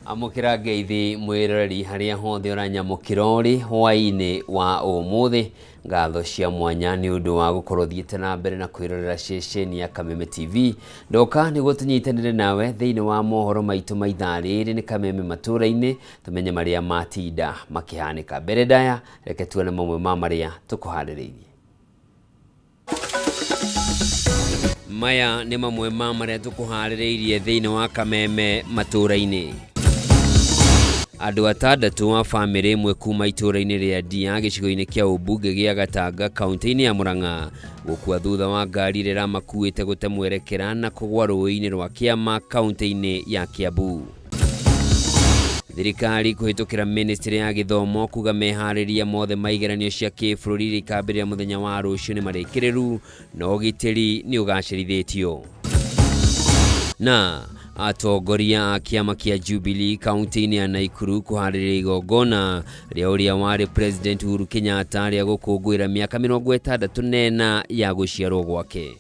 Amũkĩra ngeithi mwĩroreri harĩa hothe ũranyamũkĩra ũrĩ hwaĩ-inĩ wa ũmũthĩ. Ngatho cia mwanya nĩ ũndũ wa gũkorwo thiĩte na mbere na kwĩrorera ceceni ya Kameme TV. Ndoka nĩguo tũnyitanĩre nawe thĩinĩ wa mohoro maitũ ma ithaa rĩrĩ nĩ Kameme matũra-inĩ, tũmenye marĩa matinda makĩhanĩka. Mbere ndaya, reke tuone mamwe ma marĩa tũkũharĩrĩirie. Maya nĩ mamwe ma marĩa tũkũharĩrĩirie thĩinĩ wa Kameme matũra-inĩ. Andũ atandatũ a bamĩrĩ ĩmwe kuma itũũra-inĩ rĩa Ndia gĩcigo-inĩ kĩa ũmbunge gĩa Gatanga kaunti-inĩ ya Murang'a gũkua thutha wa ngari ĩrĩa ĩramakuĩte gũte mwerekera na kũgwa rũĩ-inĩ rwa Kĩama kaunti-inĩ ya Kiambu. Thirikari kũhĩtũkĩra ministry ya gĩthomo kuga meharĩria mothe ma igeranio cia kĩbũrũri iria ikambĩrĩria mũthenya wa rũciũ nĩ marĩkĩrĩru na ũgitĩri nĩ ũgacĩrithĩtio. Na atongoria a kĩama kĩa Jubilee kaunti-inĩ ya Nakuru kũharĩrĩria igongona rĩa ũrĩa warĩ President Uhuru Kenyatta rĩa gũkũngũĩra mĩaka 64 ya gũciarwo gwake.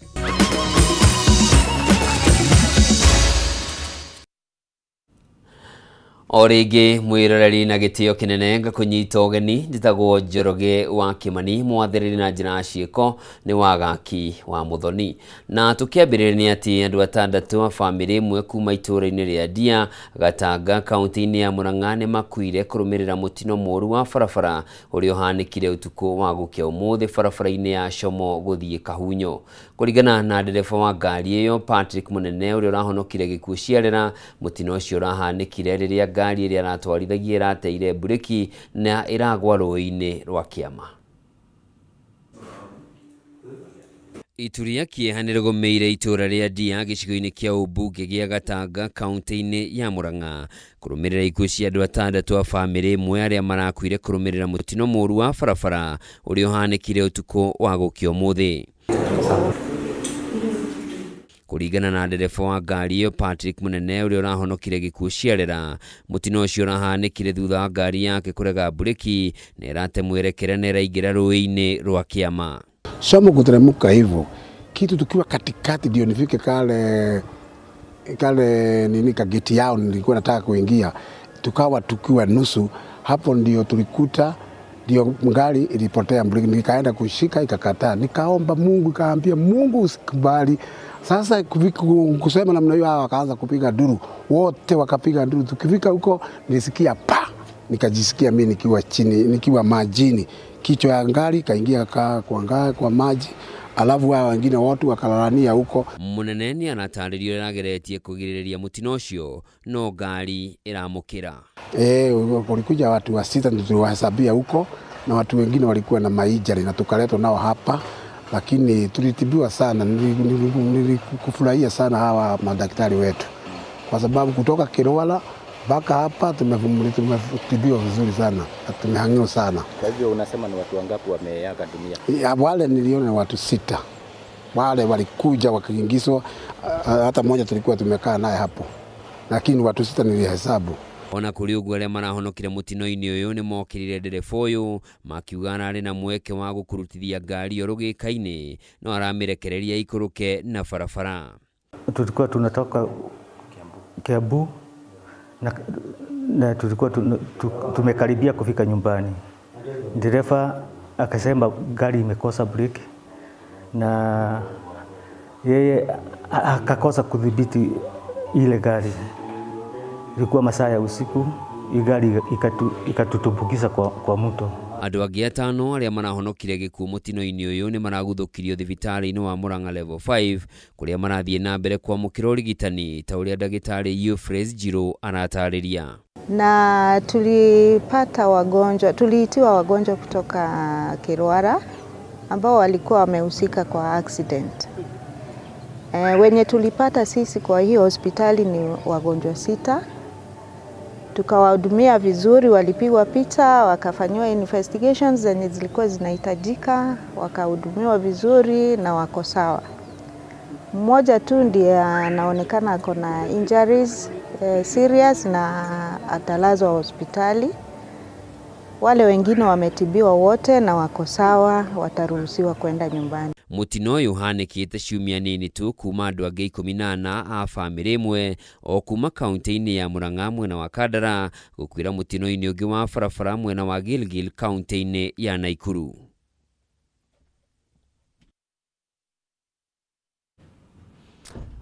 O rĩngĩ mwĩroreri na gĩtĩo kĩnene ngakũnyita ũgeni, njĩtagwo Njoroge wa Kĩmani, mwathĩrĩri na njĩra ya ciĩko nĩ Wagaki wa Mũthoni. Na tũkĩambĩrĩria nĩ atĩ andũ atandatũ a bamĩrĩ ĩmwe kuma itũũra-inĩ rĩa Ndia Gatanga kaunti-inĩ ya Murang'a nĩ makuire kũrũmĩrĩra mũtino mũũru wa barabara ũrĩa ũhanĩkire ũtukũ wa gũkĩa ũmũthĩ barabara-inĩ ya Como gũthiĩ Kahunyo. Kũringana na ndereba wa ngari ĩyo Patrick Mũnene ũrĩa ũrahonokire gĩkuũ ciarera, mũtino ũcio ũrahanĩkire rĩrĩa ngari ĩrĩa aratwarithagia ĩrateire mburĩki na ĩragwa rũĩ-inĩ rwa Kĩama. Itu rĩa kĩeha nĩ rĩgũmĩire itũũra rĩa Ndia gĩcigo-inĩ kĩa ũmbunge gĩa Gatanga kaunti-inĩ ya Murang'a kũrũmĩrĩra ikuũ cia andũ atandatũ a bamĩrĩ ĩmwe arĩa marakuire kũrũmĩrĩra mũtino mũũru wa barabara ũrĩa ũhanĩkire ũtukũ wa gũkĩa ũmũthĩ. Kũringana na ndereba wa ngari ĩyo Patrick Mũnene ũrĩa ũrahonokire gĩkuũ ciarera, mũtino ũcio ũrahanĩkire thutha wa ngari yake kũrega mburĩki na ĩrate mwerekera na ĩraingĩra rũĩ-inĩ rwa Kĩama. Somo kuteremka hivyo kitu tukiwa katikati ndio nifike kale kale nini kageti yao nilikuwa nataka kuingia, tukawa tukiwa nusu hapo ndio tulikuta ndio ngari ilipotea mbreki, nikaenda kushika ikakataa, nikaomba Mungu, nikaambia Mungu usikubali. Sasa kusema namna hiyo, hawa wakaanza kupiga nduru, wote wakapiga nduru. Tukifika huko nilisikia pa, nikajisikia mimi nikiwa chini, nikiwa majini, kichwa ya ngari kaingia kwa maji, alafu hao wengine watu wakalalania huko. Mũnene nĩ aratarĩrio ĩrageretie kũgirĩrĩria mũtino ũcio no ngari ĩramũkĩra. Kulikuja watu wa sita ndio tuliwahesabia huko, na watu wengine walikuwa na maijari na tukaletwa nao hapa, lakini tulitibiwa sana. Nilikufurahia sana hawa madaktari wetu kwa sababu kutoka Kirwala mpaka hapa tumetibiwa vizuri sana, tumehangiwa sana. Kwa hivyo unasema ni watu wangapi wameaga dunia? Ya, wale niliona watu sita. Wale walikuja wakiingizwa, hata mmoja tulikuwa tumekaa naye hapo. Lakini watu sita nilihesabu. Ona kũrĩ ũguo arĩa marahonokire mũtino-inĩ ũyũ nĩ mokĩrire ndereba ũyũ makiuga ararĩ na mweke wa gũkurutithia ngari ĩyo rũgĩka-inĩ no aramĩrekereria ikũrũke na barabara. Tulikuwa tunatoka Kiambu na tulikuwa tumekaribia kufika nyumbani. Dereva akasema gari imekosa breki na yeye akakosa kudhibiti ile gari. Ilikuwa masaa ya usiku, gari ikatutumbukiza kwa mto. Andũ angĩ atano arĩa marahonokire gĩkuũ mũtino-inĩ ũyũ nĩ maraguthũkirio thibitarĩ-inĩ wa Murang'a Level 5 kũrĩa marathiĩ na mbere kwamũkĩra ũrigitani ta ũrĩa ndagĩtarĩ Euphrates Njirũ aratarĩria. Na tulipata wagonjwa, tuliitiwa wagonjwa kutoka Kirwara ambao walikuwa wamehusika kwa accident. Wenye tulipata sisi kwa hiyo hospitali ni wagonjwa 6. Tukawahudumia vizuri, walipigwa picha, wakafanywa investigations zenye zilikuwa zinahitajika, wakahudumiwa vizuri na wako sawa. Mmoja tu ndiye anaonekana ako na injuries serious na atalazwa hospitali. Wale wengine wametibiwa wote na wako sawa, wataruhusiwa kwenda nyumbani. Mũtino ũyũ ũhanĩkĩte ciumia nini tu kuma andũ angĩ 14 a bamĩrĩ ĩmwe o kuma kaunti-inĩ ya Murang'a mwena wa Kandara gũkuĩra mũtino-inĩ ũngĩ wa barabara mwena wa Gilgil kaunti-inĩ ya Naikuru.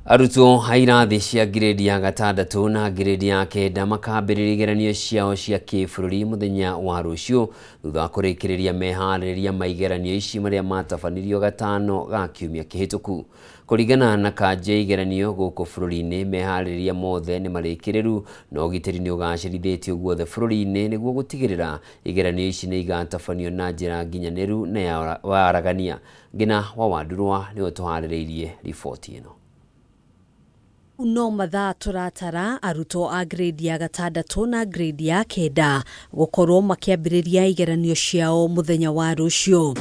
Arutwo a irathi cia grade ya 6 na grade ya 9 makambĩrĩria igeranio ciao cia kĩbũrũri mũthenya wa rũciũ thutha wa kũrĩkĩrĩria meharĩrĩria ma igeranio ici marĩa matabanirio gatano ga kiumia kĩhĩtũku. Kũringana na kanjũ ya igeranio gũkũ bũrũri-inĩ, meharĩrĩria mothe nĩ marĩkĩrĩru na ũgitĩri nĩ ũgacĩrithĩtio guothe bũrũri-inĩ nĩguo gũtigĩrĩra igeranio ici nĩ igatabanio na njĩra nginyanĩru na ya waragania. Ngina wa Wandurwa nĩwe ũtũharĩrĩirie riboti ĩno. No mathaa tũratara arutwo a grade ya 6 na grade ya 9 gũkorwo makĩambĩrĩria igeranio ciao mũthenya wa rũciũ.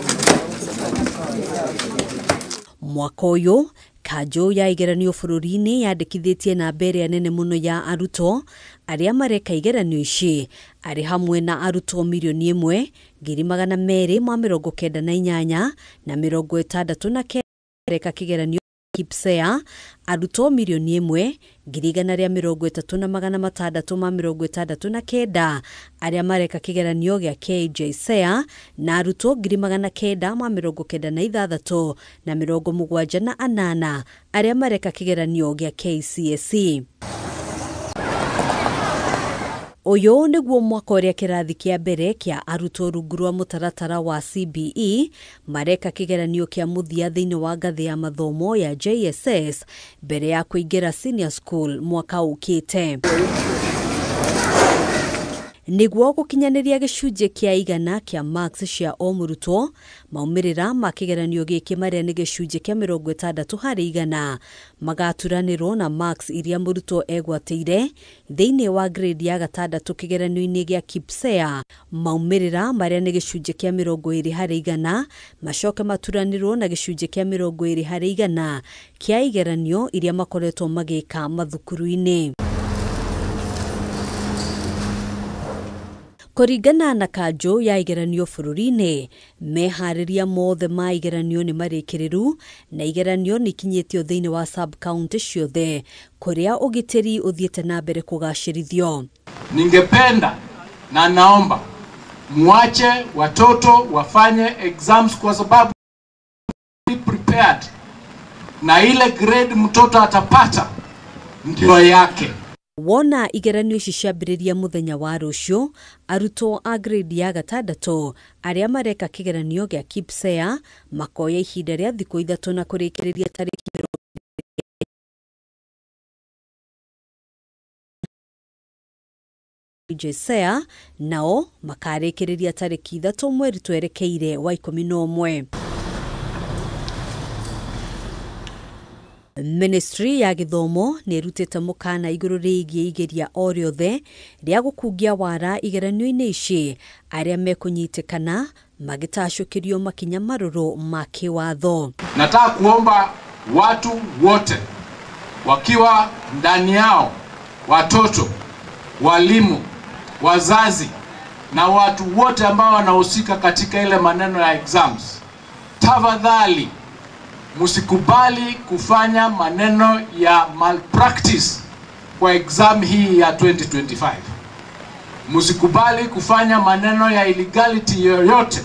Mwaka ũyũ kanjũ ya igeranio bũrũri-inĩ yandĩkithĩtie namba ĩrĩa nene mũno ya arutwo arĩa mareka igeranio ici arĩ hamwe na arutwo 1,298,069 mareka kĩgeranio KPSEA, arutwo 1,130,669 arĩa mareka kĩgeranio gĩa KJSEA na arutwo 996,978 arĩa mareka kĩgeranio gĩa KCSE. Ũyũ nĩguo mwaka ũrĩa kĩrathi kĩa mbere kĩa arutwo rungu rwa mũtaratara wa CBE mareka kĩgeranio kĩa mũthia thĩinĩ wa ngathĩ ya mathomo ya JSS mbere ya kũingĩra senior school mwaka ũkĩte. Nĩguo gũkinyanĩria gĩcunjĩ kĩa igana kĩa marks cia o mũrutwo, maumĩrĩra ma kĩgeranio gĩkĩ marĩa nĩ gĩcunjĩ kĩa 60 harĩ igana magaturanĩrwo na marks iria mũrutwo egwatĩire thĩinĩ wa grade ya 6 kĩgeranio-inĩ gĩa KPSEA. Maumĩrĩra marĩa nĩ gĩcunjĩ kĩa 20 harĩ igana macoke maturanĩrwo na gĩcunjĩ kĩa 20 harĩ igana kĩa igeranio iria makoretwo magĩka mathukuru-inĩ. Kũringana na kanjũ ya igeranio bũrũri-inĩ, meharĩria mothe ma igeranio nĩ marĩkĩrĩru na igeranio nĩ ikinyĩtio thĩinĩ wa sub-county ciothe kũrĩa ũgitĩri ũthiĩte na mbere kũgacĩrithio. Ningependa na naomba muache watoto wafanye exams kwa sababu be prepared, na ile grade mtoto atapata ndio yake. Wona igeranio ici ciambĩrĩria mũthenya wa rũciũ, arutwo a grade ya 6 arĩa mareka kĩgeranio gĩa KPSEA makoya ihinda rĩa thikũ 3 na kũrĩkĩrĩria tarĩki JSEA nao makarĩkĩrĩria tarĩki 3 mweri twerekeire wa 11. Ministry ya gĩthomo nĩ ĩrutĩte mũkana igũrũ rĩgiĩ igeria o rĩothe rĩa gũkungia wara igeranio-inĩ ici arĩa mekũnyitĩkana magĩtacũkĩrio makinya marũrũ ma kĩwatho. Nataka kuomba watu wote wakiwa ndani yao, watoto, walimu, wazazi na watu wote ambao wanahusika katika ile maneno ya exams, tafadhali musikubali kufanya maneno ya malpractice kwa exam hii ya 2025. Musikubali kufanya maneno ya illegality yoyote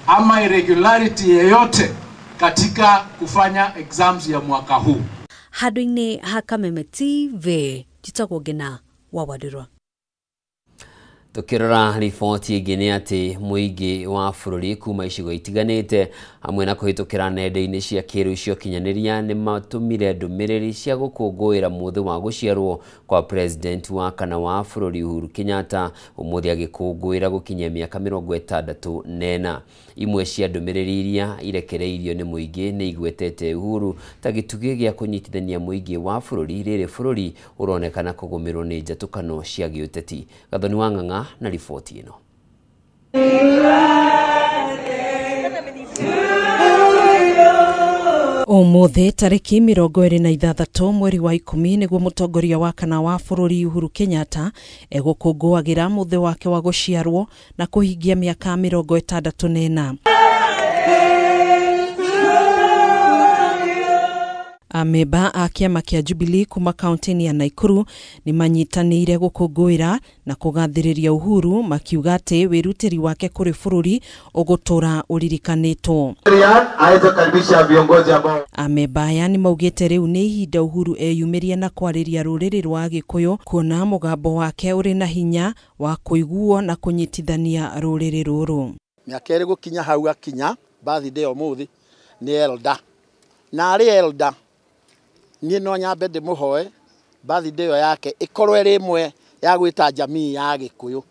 ama irregularity yoyote katika kufanya exams ya mwaka huu. Handũ-inĩ ha Kameme TV, njĩtagwo Ngina wa Wandũrwa. Tukirora riboti ĩngĩ nĩ atĩ mũingĩ wa bũrũri kuma icigo itiganĩte hamwe na kũhĩtũkĩra nenda-inĩ cia kĩrĩu cia ũkinyanĩria nĩ matũmire ndũmĩrĩri cia gũkũngũĩra mũthĩ wa gũciarwo kwa president wa kana wa bũrũri Uhuru Kenyatta ũmũthĩ agĩkũngũĩra gũkinyia mĩaka 64. Imwe cia ndũmĩrĩri iria irekereirio nĩ mũingĩ nĩ igwetete Uhuru ta gĩtugĩ gĩa kũnyitithania mũingĩ wa bũrũri rĩrĩ bũrũri ũronekana kũgũmĩrwo nĩ njatũkano cia gĩũteti. Gathoni wa Ng'ang'a na riboti ĩno. Ũmũthĩ tarĩki 26 mweri wa 10 nĩguo mũtongoria wa kana wa bũrũri Uhuru Kenyatta egũkũngũagĩra mũthĩ wake wa gũciarwo na kũhingia mĩaka 64. Amemba a kĩama kĩa Jubilee kuma kaunti-inĩ ya Nakuru nĩ manyitanĩire gũkũngũĩra na kũgathĩrĩria Uhuru makiuga atĩ wĩrutĩri wake kũrĩ bũrũri ũgũtũra ũririkanĩtwo. Amemba aya nĩ maugĩte rĩu nĩ ihinda Uhuru eyumĩrie na kwarĩria rũrĩrĩ rwa Agĩkũyũ kuona mũgambo wake ũrĩ na hinya wa kũiguo na kũnyitithania rũrĩrĩ rũrũ. Mĩaka ĩrĩ gũkinya hau akinya birthday ũmũthĩ nĩ elder na arĩ elder niĩ no nyambe ndĩmũhoe birthday ĩyo yake ĩkorwo ĩrĩ ĩmwe ya gwĩta jamii ya Gĩkũyũ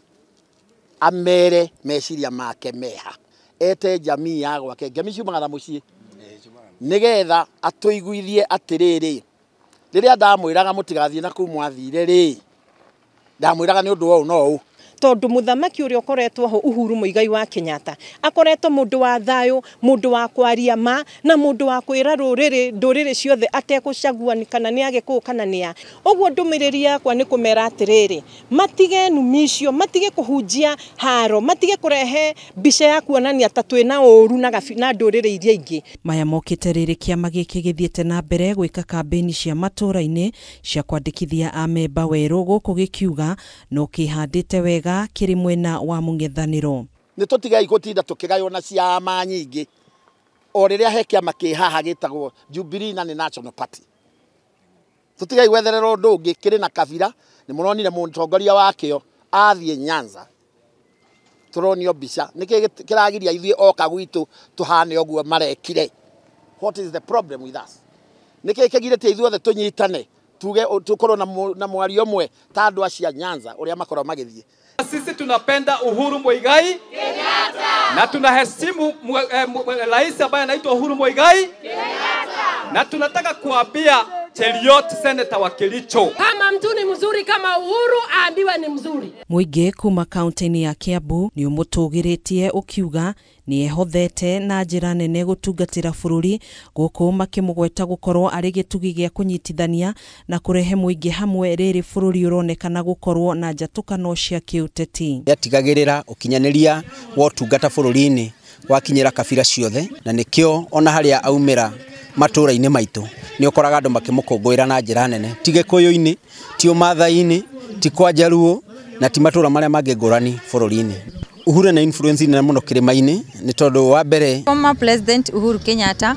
amere meciria make meha ete jamii ya gwake ngemi ciumaga na mũciĩ nĩgetha atũiguithie atĩrĩrĩ rĩrĩa ndamwĩraga mũtigathiĩ na kũu mwathire rĩ ndamwĩraga nĩ ũndũ wa ũũ no ũũ tondu muthamaki uria ukoretwo ho Uhuru Muigai wa Kenyatta akoretwo mundu wa thayo, mundu wa kwaria ma na mundu wa kwira ruriri nduriri ciothe atekucagua kana ni Agikuyu kana ni a uguo ndumiriri yakwa ni kumera atiriri matige numicio, matige kuhunjia haro, matige kurehe mbica ya kuonania ta twina uru na nduriri iria ingi. Maya mokite riri kiama giki githiete na mbere gwika kambeni cia matura-ini cia kwandikithia amemba weru guku gikiuga no kihandite wega kiri mwena wa mũng'ethanĩro. Nĩ tũtigai gũtinda tũkĩgaywo na ciama nyingĩ o rĩrĩa he kĩama kĩ haha gĩtagwo Jubilee na nĩ National Party. Tũtigai gwetherera ũndũ ũngĩ kĩrĩ na kabira. Nĩ mũronire mũtongoria wakĩo athiĩ Nyanza, tũronio mbica nĩkĩ kĩragiria ithuĩ oka gwitũ tũhane ũguo marekire. What is the problem with us? Nĩkĩ kĩgirĩtie ithuothe tũnyitane tuge tukorwo na mwario ũmwe ta andũ acia Nyanza ũrĩa makorwo magĩthiĩ. Sisi tunapenda Uhuru Muigai Kenyatta na tunaheshimu rais ambaye anaitwa Uhuru Muigai Kenyatta na tunataka kuambia Cheriot senator wa Kericho, kama mtu ni mzuri kama Uhuru aambiwe ni mzuri. Muingi kuma kaunti-inĩ ya Kiambu ni ũmũtũgĩrĩtie ũkiuga nĩ ehothete na njĩra nene gũtungatĩra bũrũri gũkũ makĩmũgweta gũkorwo arĩ gĩtugi gĩa kũnyitithania na kũrehe mũingĩ hamwe rĩrĩ bũrũri ũronekana gũkorwo na njatũkano cia kĩũteti. Yatigagĩrĩra ũkinyanĩria wa ũtungata bũrũri-inĩ wakinyĩra kabira ciothe na nĩkĩo ona harĩa aumĩra matũra-inĩ maitũ nĩ ũkoraga andũ makĩmũkũngũĩra na njĩra nene, ti Gĩkũyũ-inĩ, ti Ũmathai-inĩ, ti kwa Njaruo na ti matũra marĩa mangĩ ngũrani bũrũri-inĩ. Uhuru na influence nene mũno kĩrĩma-inĩ nĩ tondũ wa mbere former President Uhuru Kenyatta,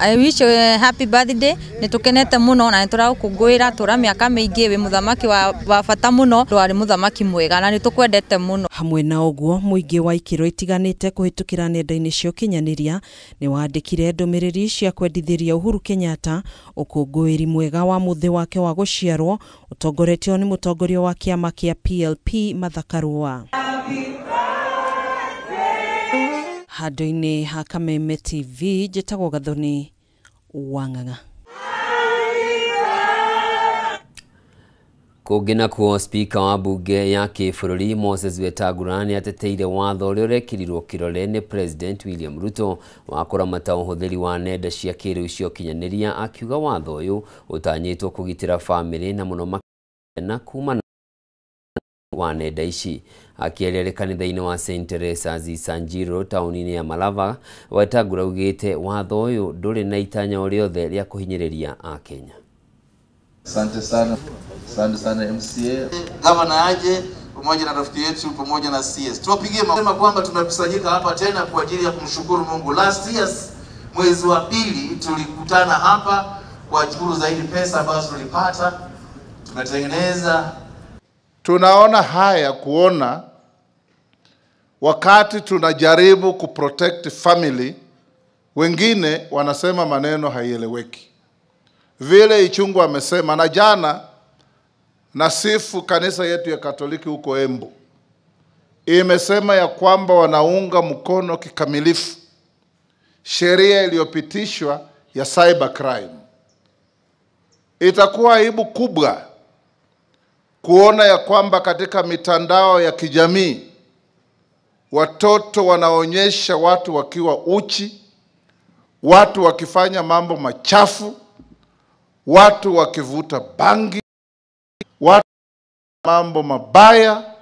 I wish you a happy birthday. Nĩ tũkenete mũno na nĩ tũragũkũngũĩra tũra mĩaka mĩingĩ wĩ mũthamaki wa bata mũno, ndwarĩ mũthamaki mwega na nĩ tũkwendete mũno. Hamwe na ũguo mũingĩ wa ikĩro itiganĩte kũhĩtũkĩra nenda-inĩ cia ũkinyanĩria nĩ wandĩkire ndũmĩrĩri cia kwendithĩria Uhuru Kenyatta ũkũngũĩri mwega wa mũthĩ wake wa gũciarwo ũtongoretio nĩ mũtongoria wa kĩama kĩa PLP Martha Karua. Handũ-inĩ ha Kameme TV njĩtagwo Gathoni Wang'ang'a. Kũngĩ nakuo, spika wa bunge ya kĩbũrũri Moses Wetangula nĩ ateteire watho ũrĩa ũrekĩrirwo kĩrore nĩ President William Ruto wa kũramata ũhũthĩri wa nenda cia kĩrĩu cia ũkinyanĩria, akiuga watho ũyũ ũtanyĩtwo kũgitĩra bamĩrĩ na mũno makĩria na kumana wa nenda ici. Akĩaria kanitha-inĩ wa St Teresa's Isanjiro taũni-inĩ ya Malava, Wetangula augĩte watho ũyũ ndũrĩ na itanya o rĩothe rĩa kũhinyĩrĩria Akenya. Asante sana. Asante sana MCA. Gavana aje pamoja na rafiki yetu pamoja na CS. Tuwapigie makofi kwamba tumekusanyika hapa tena kwa ajili ya kumshukuru Mungu. Last year mwezi wa pili tulikutana hapa kwa shukuru zaidi pesa ambazo tulipata. Tumetengeneza. Tunaona haya kuona wakati tunajaribu kuprotect family, wengine wanasema maneno haieleweki. Vile Ichung'wah amesema, na jana nasifu kanisa yetu ya Katoliki huko Embu, imesema ya kwamba wanaunga mkono kikamilifu sheria iliyopitishwa ya cyber crime. Itakuwa aibu kubwa kuona ya kwamba katika mitandao ya kijamii watoto wanaonyesha watu wakiwa uchi, watu wakifanya mambo machafu, watu wakivuta bangi, watu mambo mabaya.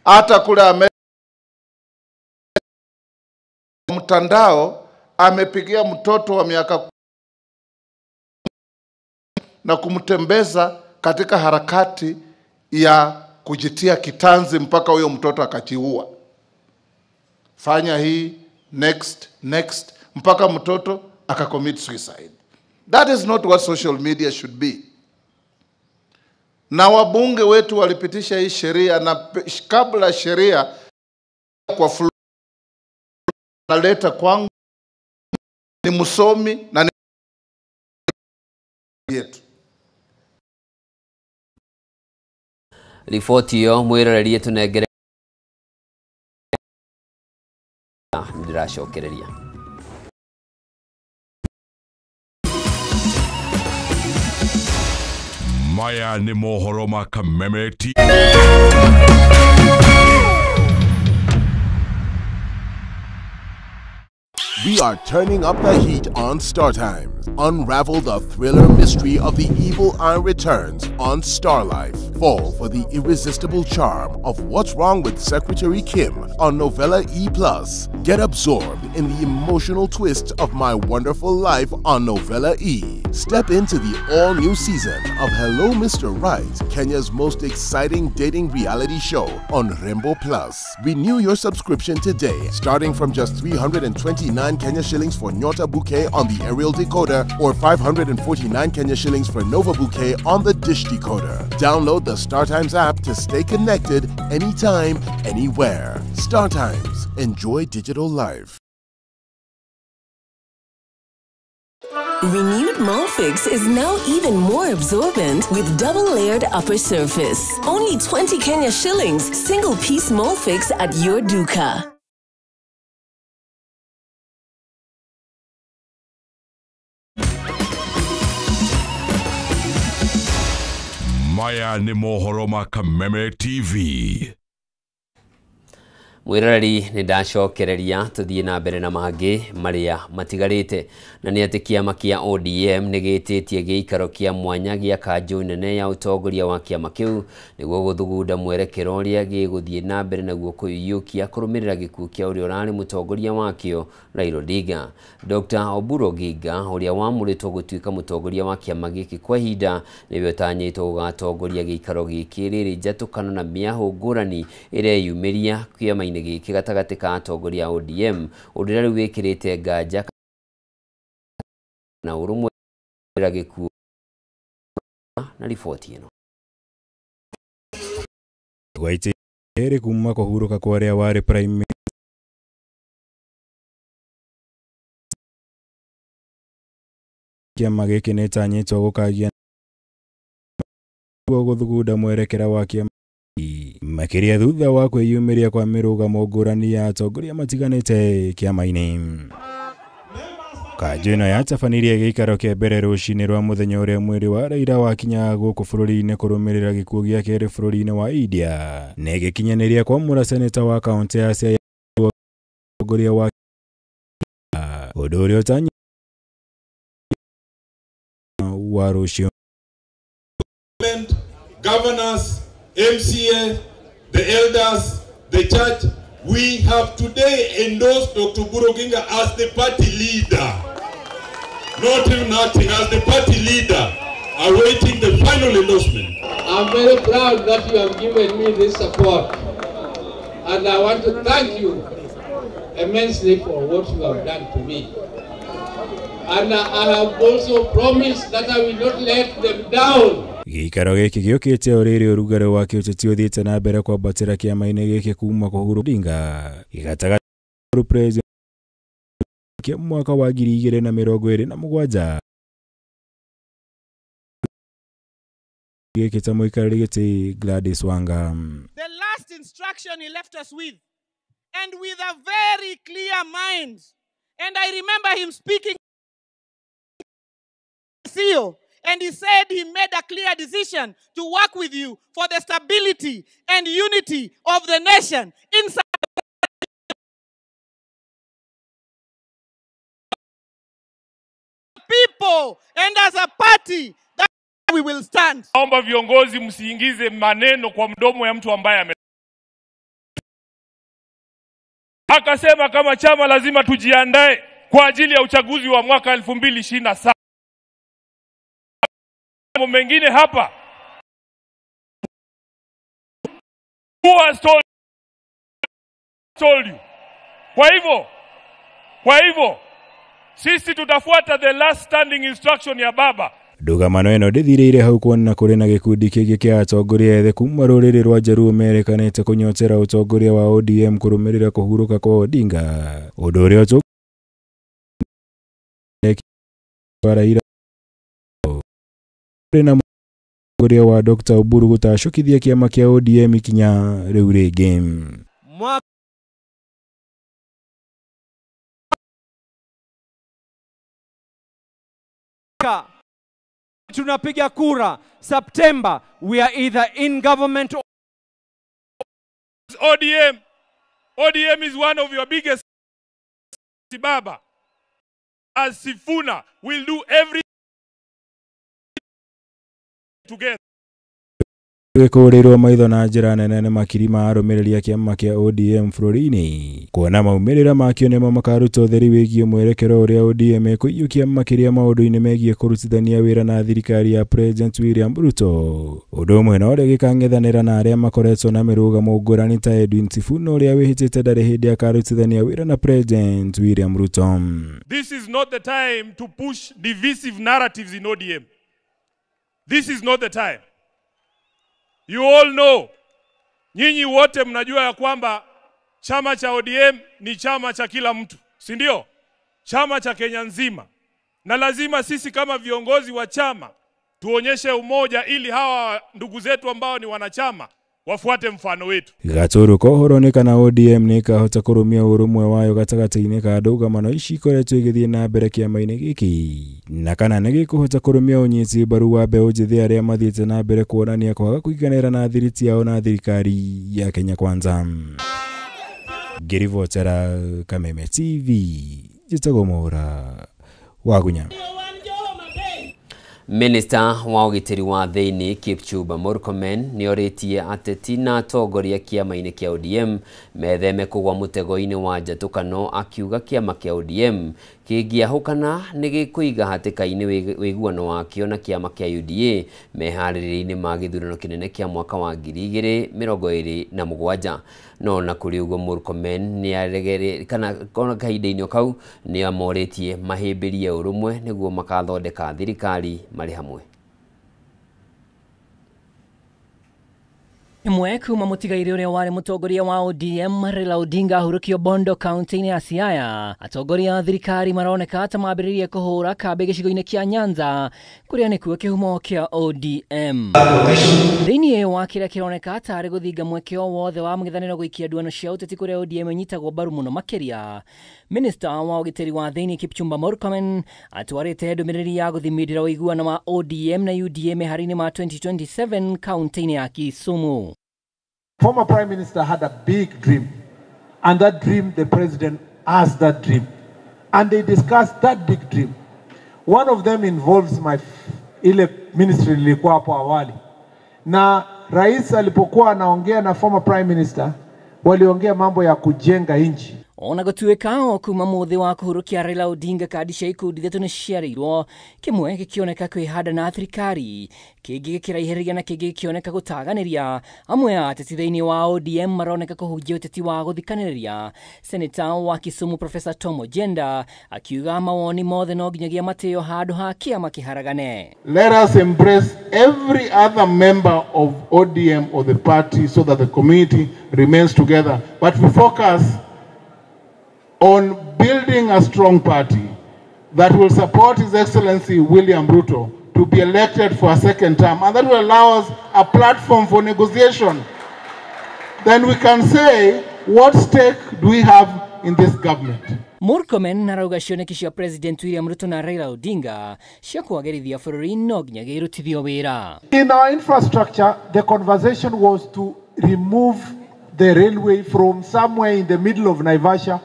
Hata kule Amerika mtandao amepigia mtoto wa miaka na kumtembeza katika harakati ya kujitia kitanzi mpaka huyo mtoto akajiua. Fanya hii, next, next, mpaka mtoto akacommit suicide. That is not what social media should be. Na wabunge wetu walipitisha hii sheria, na kabla sheria kwa naleta kwangu ni msomi na ni yetu. Riboti ĩyo mwĩroreri tũnengere ndĩracokereria. Maya nĩ mohoro ma Kameme TV. We are turning up the heat on StarTimes. Unravel the thriller mystery of the Evil Eye Returns on Star Life. Fall for the irresistible charm of What's Wrong with Secretary Kim on Novella E+. Get absorbed in the emotional twists of My Wonderful Life on Novella E. Step into the all-new season of Hello Mr. Right, Kenya's most exciting dating reality show on Rembo Plus. Renew your subscription today, starting from just 329 Kenya shillings for Nyota Bouquet on the aerial decoder or 549 Kenya shillings for Nova Bouquet on the dish decoder. Download the StarTimes app to stay connected anytime, anywhere. StarTimes. Enjoy digital life. Renewed Molfix is now even more absorbent with double-layered upper surface. Only 20 Kenya shillings, single-piece Molfix at your duka. Maya nĩ mohoro ma Kameme TV. Mwĩroreri nĩ ndacokereria tũthiĩ na mbere na mangĩ marĩa matigarĩte, na nĩ atĩ kĩama kĩa ODM nĩ gĩtĩtie gĩikaro kĩa mwanya gĩa kanjũ nene ya ũtongoria wa kĩama kĩu nĩguo gũthugunda mwerekero ũrĩa gĩgũthiĩ na mbere naguo kũiyũkia kũrũmĩrĩra gĩkuũ kĩa ũrĩa ũrarĩ mũtongoria wakĩo Raila Odinga. Dr. Oburu Oginga ũrĩa wamũrĩtwo gũtuĩka mũtongoria wa kĩama gĩkĩ kwa ihinda nĩwe ũtanyĩtwo gũgatongoria gĩikaro gĩkĩ rĩrĩ njatũkano na mĩahũ ngũrani ĩreyumĩria kĩama-inĩ gĩkĩ gatagatĩ ka atongoria a ODM, ũndũ ũrĩa rĩu wĩkĩrĩte nganja na ũrũmwe gĩkuũ na riboti ĩno. Gwaiti eri kuma kũhurũka kwa ũrĩa warĩ prime kĩama gĩkĩ nĩtanyĩtwo gũkagia gũthugunda mwerekera wa kĩama makĩria thutha wa kwĩyumĩria kwa mĩrũgamo ngũrani ya atongoria matiganĩte kĩama-inĩ. Kanjũ ĩno yatabanirie gĩikaro kĩa mbere rũcinĩ rwa mũthenya ũrĩa mwĩrĩ wa Raila wakinyaga gũkũ bũrũri-inĩ kũrũmĩrĩra gĩkuũ gĩa kerĩ bũrũri-inĩ wa India na ĩgĩkinyanĩria kwamũra seneta wa kaũntĩ ya Siaya mũtongoria wa ũndũ ũrĩa ũtanyĩtwo wa rũciũ. Governors, MCA, the elders, the church, we have today endorsed Dr. Oburu Oginga as the party leader. Not even acting, as the party leader, awaiting the final endorsement. I'm very proud that you have given me this support. And I want to thank you immensely for what you have done to me. And I have also promised that I will not let them down. Gĩikaro gĩkĩ gĩũkĩte o rĩrĩ ũrugarĩ wa kĩũteti ũthiĩte na mbere kwambatĩra kĩama-inĩ gĩkĩ kuma kũhurũka Odinga gatagatĩ president kĩa mwaka wa 2027 gĩkĩ ta mũikarĩri gĩtĩ Gladys Wanga. The last instruction he left us with, and with a very clear mind, and I remember him speaking CEO, and he said he made a clear decision to work with you for the stability and unity of the nation inside people and as a party that we will stand. Naomba viongozi msiingize maneno kwa mdomo ya mtu ambaye akasema kama chama lazima tujiandae kwa ajili ya uchaguzi wa mwaka 2027. Mambo mengine hapa. Who has told you? Kwa hivyo sisi tutafuata the last standing instruction ya baba. Ndũgamano ĩno ndĩthirĩire hau kuona kũrĩ na gĩkundi kĩngĩ kĩa atongoria ethĩ kuma rũrĩrĩ rwa Jaluo merekanĩte kũnyotera ũtongoria wa ODM kũrũmĩrĩra kũhurũka kwa Odinga, ũndũ ũrĩa wa Raila na mũtongoria wa Dr. Oburu gũtacũkithia kĩama kĩa ODM ikinya rĩu rĩngĩ. Tunapiga kura September, we are either in government or ODM. ODM is one of your biggest. Baba as Sifuna will do every together. Gĩkũrĩrwo maitho na njĩra nene nĩ makiri ma arũmĩrĩri a kĩama kĩa ODM bũrũri-inĩ kuona maumĩrĩra makĩo nĩmo makaruta ũtheri wĩgiĩ mwerekero ũrĩa ODM ĩkũiyũkia makĩria maũndũ-inĩ megiĩ kũrutithania wĩra na thirikari ya President William Ruto, ũndũ ũmwe na ũrĩa gĩkang'ethanĩra na arĩa makoretwo na mĩrũgamo ngũrani ta Edwin Sifuna ũrĩa wĩhĩtĩte ndarĩ hĩndĩ akarutithania wĩra na President William Ruto. This is not the time to push divisive narratives in ODM. This is not the time. You all know, nyinyi wote mnajua ya kwamba chama cha ODM ni chama cha kila mtu, si ndio? Chama cha Kenya nzima. Na lazima sisi kama viongozi wa chama tuonyeshe umoja ili hawa ndugu zetu ambao ni wanachama wafuate mfano wetu. Gaturu kohoro nĩ kana ODM nĩ ĩkahota kũrũmia ũrũmwe wayo gatagatĩ-inĩ ka ndũgamano ici ikoretwo igĩthiĩ na mbere kĩama-inĩ gĩkĩ, na kana nĩ gĩkũhota kũrũmia ũnyiti mbaru wa mbeũ njĩthĩ arĩa mathiĩte na mbere kuonania kwaga kũiganĩra na thiriti yao na thirikari ya Kenya Kwanza. Ngĩribotera Kameme TV, njĩtagwo Mwaura Wagunya. Minister wa ũgitĩri wa thĩinĩ Kipchumba Murkomen nĩorĩtie ateti na atongoria kĩama-inĩ kĩa ODM metheme kũgwa mũtego-inĩ wa njatũkano, akiuga kĩama kĩa ODM kĩngĩahũkana nĩ gĩkũiga hatĩka-inĩ wĩiguano wakĩo na kĩama kĩa UDA meharĩrĩria-inĩ ma gĩthurano kĩnene kĩa mwaka wa 2027. No na kũrĩ ũguo Murkomen nĩaregere kana kahinda-inĩ o kau nĩamorĩtie mahĩmbĩrie ũrũmwe nĩguo makathondeka thirikari marĩ hamwe. Ĩmwe kuma mũtigairĩ ũrĩa warĩ mũtongoria wa ODM Raila Odinga ahurũkio Bondo kaunti-inĩ ya Siaya, atongoria a thirikari maroneka ta mambĩrĩrie kũhũra kambĩ gĩcigo-inĩ kĩa Nyanza kũrĩa nĩkuo kĩhumo kĩa ODM. Thĩinĩ wa kĩrĩa kĩroneka tarĩ gũthinga mweke o wothe wa mũng'ethanĩro gũikia nduano cia ũteti kũrĩa ODM ĩnyitagwo mbaru mũno makĩria, Minister wa ũgitĩri wa thĩinĩ Kipchumba Murkomen atwarĩte ndũmĩrĩri ya gũthimindĩra ũiguano wa ODM na UDA mĩhari-inĩ ma 2027 kaunti-inĩ ya Kisumu. Former Prime Minister had a big dream, and that dream, the president asked that dream, and they discussed that big dream. One of them involves my ile ministry nilikuwa hapo awali, na rais alipokuwa anaongea na former Prime Minister, waliongea mambo ya kujenga nchi. Ona gũtuĩka o kuma mũthĩ wa kũhurũkia Raila Odinga kandi cia ikundi ithatũ nĩ ciarĩirwo, kĩmwe gĩkĩoneka kwĩhanda na thirikari, kĩngĩ gĩkĩraihĩrĩria na kĩngĩ gĩkĩoneka gũtaganĩria. Amwe a ateti thĩinĩ wa ODM maroneka kũhunjia ũteti wa gũthikanĩrĩria. Seneta wa Kisumu Professor Tom Ojienda akiuga mawoni mothe no nginyagia matĩo handũ ha kĩama kĩharagane. Let us embrace every other member of ODM or the party so that the community remains together, but we focus on building a strong party that will support His Excellency William Ruto to be elected for a second term, and that will allow us a platform for negotiation. Then we can say, what stake do we have in this government? Murkomen arauga cioneki cia President William Ruto na Raila Odinga cia kwagĩrithia bũrũri no nginyagia irutithio wĩra. In our infrastructure, the conversation was to remove the railway from somewhere in the middle of Naivasha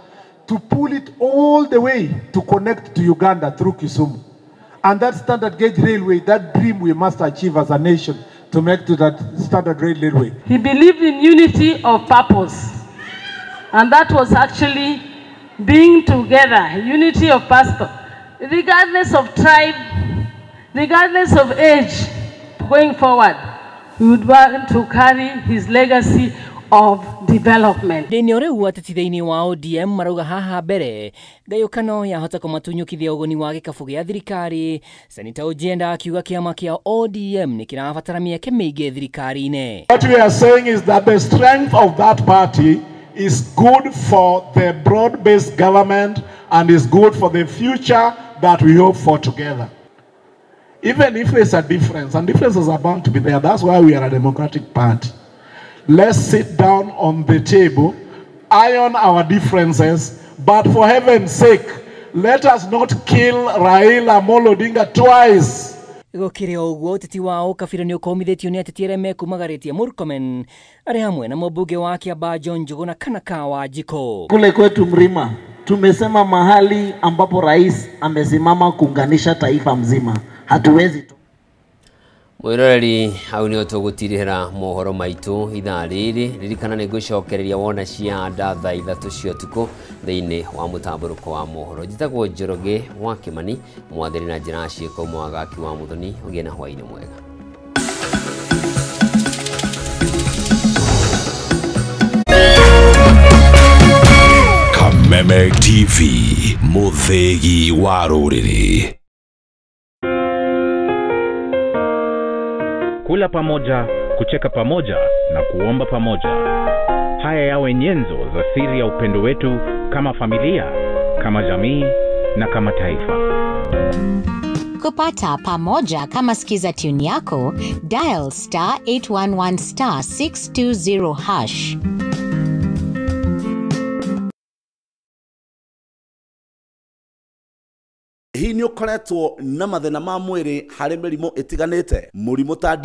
to pull it all the way to connect to Uganda through Kisumu. And that standard gauge railway, that dream we must achieve as a nation to make to that standard railway. He believed in unity of purpose. And that was actually being together, unity of purpose, regardless of tribe, regardless of age. going forward, we would want to carry his legacy of development. Thĩinĩ rĩu ateti thĩinĩ wa ODM marauga haha mbere ngayũkano yahota kũmatunyũkithia ũguni wa gĩkabũ gĩa thirikari. Seneta Ojienda akiuga kĩama kĩa ODM nĩ kĩrabatara mĩeke mĩingĩ thirikari-inĩ. What we are saying is that the strength of that party is good for the broad-based government and is good for the future that we hope for together. Even if there's a difference, and differences are bound to be there, that's why we are a democratic party. Let's sit down on the table, iron our differences, but for heaven's sake, let us not kill Raila Amolo Odinga twice. Gũkĩrĩ o ũguo ũteti wa ũkabira nĩ ũkũmithĩtio nĩ ateti arĩa mekumagarĩtie Murkomen arĩ hamwe na mũmbunge wa Kiambaa John Njuguna kana ka Wanjikũ. Kule kwetu Mrima tumesema mahali ambapo rais amesimama kuunganisha taifa mzima hatuwezi Mwiroreri hau nĩho tũgũtirĩra mohoro maitũ ithaa rĩrĩ. Ririkana nĩ ngũcokereria wona cia nda thaa 3 cia ũtukũ thĩinĩ wa mũtambũrũko wa mohoro. Njĩtagwo Njoroge wa Kĩmani, mwathĩri na njĩra ciĩko mwagaki wa Mũthoni. Ũgĩe na hwaĩ-inĩ mwega. Kameme TV, mũthĩgi wa rũrĩrĩ. Kula pamoja, kucheka pamoja na kuomba pamoja. Haya yawe nyenzo za siri ya upendo wetu kama familia, kama jamii na kama taifa. Kupata pamoja kama skiza tune yako, dial *811 *620#. Hii nĩ ũkoretwo na mathĩna ma mwĩrĩ harĩ mĩrimũ ĩtiganĩte, mũrimũ ta